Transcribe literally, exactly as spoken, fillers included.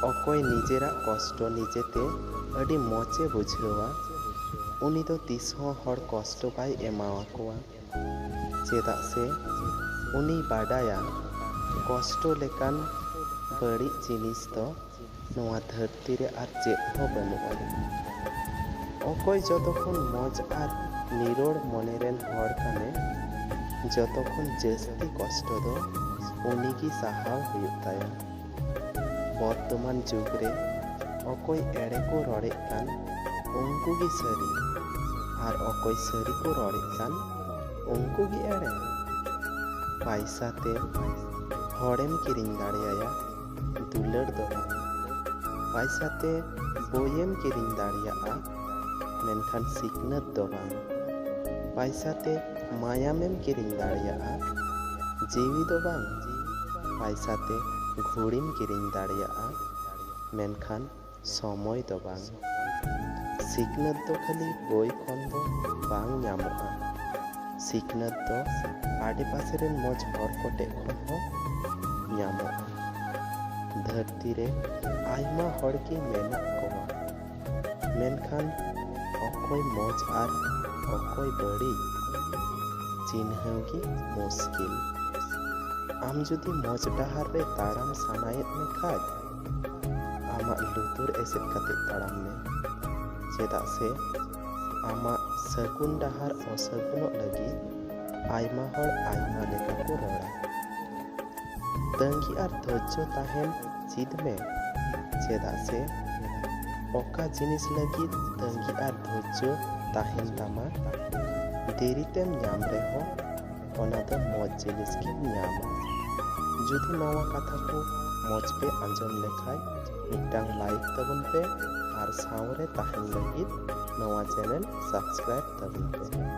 ᱚᱠᱚᱭ ᱱᱤᱡᱮᱨᱟᱜ ᱠᱚᱥᱴᱚ ᱱᱤᱡᱮᱛᱮ ᱟᱹᱰᱤ ᱢᱚᱡᱽ ᱮ ᱵᱩᱡᱷᱟᱹᱣᱟ, ᱩᱱᱤ ᱫᱚ ᱛᱤᱥ ᱦᱚᱸ ᱦᱚᱲ ᱠᱚᱥᱴᱚ ᱵᱟᱭ ᱮᱢᱟᱣᱟᱠᱚᱣᱟ᱾ ᱪᱮᱫᱟᱜ ᱥᱮ ᱩᱱᱤᱭ ᱵᱟᱰᱟᱭᱟ ᱠᱚᱥᱴᱚ ᱞᱮᱠᱟᱱ ᱵᱟᱹᱲᱤᱡ ᱡᱤᱱᱤᱥ ᱫᱚ ᱱᱚᱣᱟ ᱫᱷᱟᱹᱨᱛᱤ ᱨᱮ ᱟᱨ ᱪᱮᱫ ᱦᱚᱸ ᱵᱟᱹᱱᱩᱜᱼᱟ᱾ ᱚᱠᱚᱭ ᱡᱚᱛᱚ ᱠᱷᱚᱱ ᱢᱚᱡᱽ ᱟᱨ ᱱᱤᱨᱚᱲ ᱢᱚᱱᱮ ᱨᱮᱱ ᱦᱚᱲ ᱠᱟᱱᱟᱭ, ᱡᱚᱛᱚ ᱠᱷᱚᱱ ᱡᱟᱹᱥᱛᱤ ᱠᱚᱥᱴᱚ ᱫᱚ ᱩᱱᱤᱜᱮ ᱥᱟᱦᱟᱣ ᱦᱩᱭᱩᱜ ᱛᱟᱭᱟ᱾ ᱵᱚᱨᱛᱚᱢᱟᱱ ᱡᱩᱜᱽ ᱨᱮ ᱚᱠᱚᱭ ᱮᱲᱮ ᱠᱚ ᱨᱚᱲᱮᱫ ᱠᱟᱱ, ᱩᱱᱠᱩ ᱜᱮ ᱥᱟᱹᱨᱤ, ᱟᱨ ᱚᱠᱚᱭ ᱥᱟᱹᱨᱤ ᱠᱚ ᱨᱚᱲᱮᱫ ᱠᱟᱱ, ᱩᱱᱠᱩ ᱜᱮ ᱮᱲᱮ᱾ ᱯᱟᱭᱥᱟ ᱛᱮ ᱦᱚᱲᱮᱢ ᱠᱤᱨᱤᱧ ᱫᱟᱲᱮᱭᱟᱭᱟ, ᱫᱩᱞᱟᱹᱲ ᱫᱚ ᱵᱟᱝ᱾ ᱯᱟᱭᱥᱟ ᱛᱮ ᱵᱳᱭᱮᱢ ᱠᱤᱨᱤᱧ ᱫᱟᱲᱮᱭᱟᱜᱼᱟ, ᱢᱮᱱᱠᱷᱟᱱ ᱥᱤᱠᱷᱱᱟᱹᱛ ᱫᱚ ᱵᱟᱝ᱾ ᱯᱟᱭᱥᱟ ᱛᱮ ᱢᱟᱭᱟᱢᱮᱢ ᱠᱤᱨᱤᱧ ᱫᱟᱲᱮᱭᱟᱜᱼᱟ, ᱡᱤᱣᱤ ᱫᱚ ᱵᱟᱝ᱾ ᱯᱟᱭᱥᱟ ᱛᱮ ᱜᱷᱩᱲᱤᱢ ᱠᱤᱨᱤᱧ ᱫᱟᱲᱮᱭᱟᱜᱼᱟ, ᱢᱮᱱᱠᱷᱟᱱ ᱥᱚᱢᱚᱭ ᱫᱚ ᱵᱟᱝ᱾ ᱥᱤᱠᱷᱱᱟᱹᱛ ᱫᱚ ᱠᱷᱟᱹᱞᱤ ᱵᱳᱭ ᱠᱷᱚᱱ ᱫᱚ ᱵᱟᱝ ᱧᱟᱢᱚᱜᱼᱟ᱾ ᱥᱤᱠᱷᱱᱟᱹᱛ ᱫᱚ ᱟᱰᱮᱯᱟᱥᱮ ᱨᱮᱱ ᱢᱚᱡᱽ ᱦᱚᱲ ᱠᱚᱴᱷᱮᱡ ᱠᱷᱚᱱ ᱦᱚᱸ ᱧᱟᱢᱚᱜᱼᱟ᱾ ᱫᱷᱟᱹᱨᱛᱤ ᱨᱮ ᱟᱭᱢᱟ ᱦᱚᱲ ᱜᱮ ᱢᱮᱱᱟᱜ ᱠᱚᱣᱟ, ᱢᱮᱱᱠᱷᱟᱱ ᱚᱠᱚᱭ ᱢᱚᱡᱽ ᱟᱨ ᱚᱠᱚᱭ ᱵᱟᱹᱲᱤᱡ ᱪᱤᱱᱦᱟᱹᱣ ᱜᱮ ᱢᱩᱥᱠᱤᱞ᱾ ᱟᱢ ᱡᱩᱫᱤ ᱢᱚᱡᱽ ᱰᱟᱦᱟᱨ ᱨᱮ ᱛᱟᱲᱟᱢ ᱥᱟᱱᱟᱭᱮᱫ ᱢᱮ ᱠᱷᱟᱡ, ᱟᱢᱟᱜ ᱞᱩᱛᱩᱨ ᱮᱥᱮᱫ ᱠᱟᱛᱮ ᱛᱟᱲᱟᱢ ᱢᱮ, ᱪᱮᱫᱟᱜ ᱥᱮ ᱟᱢᱟᱜ ᱥᱟᱹᱜᱩᱱ ᱰᱟᱦᱟᱨ ᱚᱥᱟᱹᱜᱩᱱᱚᱜ ᱞᱟᱹᱜᱤᱫ ᱟᱭᱢᱟ ᱦᱚᱲ ᱟᱭᱢᱟ ᱞᱮᱠᱟ ᱠᱚ ᱨᱚᱲᱟ᱾ ᱛᱟᱺᱜᱤ ᱟᱨ ᱫᱷᱳᱨᱡᱚ ᱛᱟᱦᱮᱱ ᱪᱮᱫ ᱢᱮ, ᱪᱮᱫᱟᱜ ᱥᱮ ᱚᱠᱟ ᱡᱤᱱᱤᱥ ᱞᱟᱹᱜᱤᱫ ᱛᱟᱺᱜᱤ ᱟᱨ ᱫᱷᱳᱨᱡᱚ ᱛᱟᱦᱮᱱ ᱛᱟᱢᱟ, ᱫᱮᱨᱤᱛᱮᱢ ᱧᱟᱢ ᱨᱮᱦᱚᱸ ᱚᱱᱟ ᱫᱚ ᱢᱚᱡᱽ ᱡᱤᱱᱤᱥ ᱜᱮᱢ ᱧᱟᱢᱟ᱾ ᱡᱩᱫᱤ ᱱᱚᱣᱟ ᱠᱟᱛᱷᱟ ᱠᱚ ᱢᱚᱡᱽ ᱯᱮ ᱟᱸᱡᱚᱢ ᱞᱮᱠᱷᱟᱡ, ᱢᱤᱫᱴᱟᱝ ᱞᱟᱭᱤᱠ ᱛᱟᱵᱚᱱ ᱯᱮ ᱟᱨ ᱥᱟᱶᱨᱮ ᱛᱟᱦᱮᱱ ᱞᱟᱹᱜᱤᱫ ᱱᱚᱣᱟ ᱪᱮᱱᱮᱞ ᱥᱟᱵᱥᱠᱨᱟᱭᱤᱵ ᱛᱟᱵᱚᱱ ᱯᱮ᱾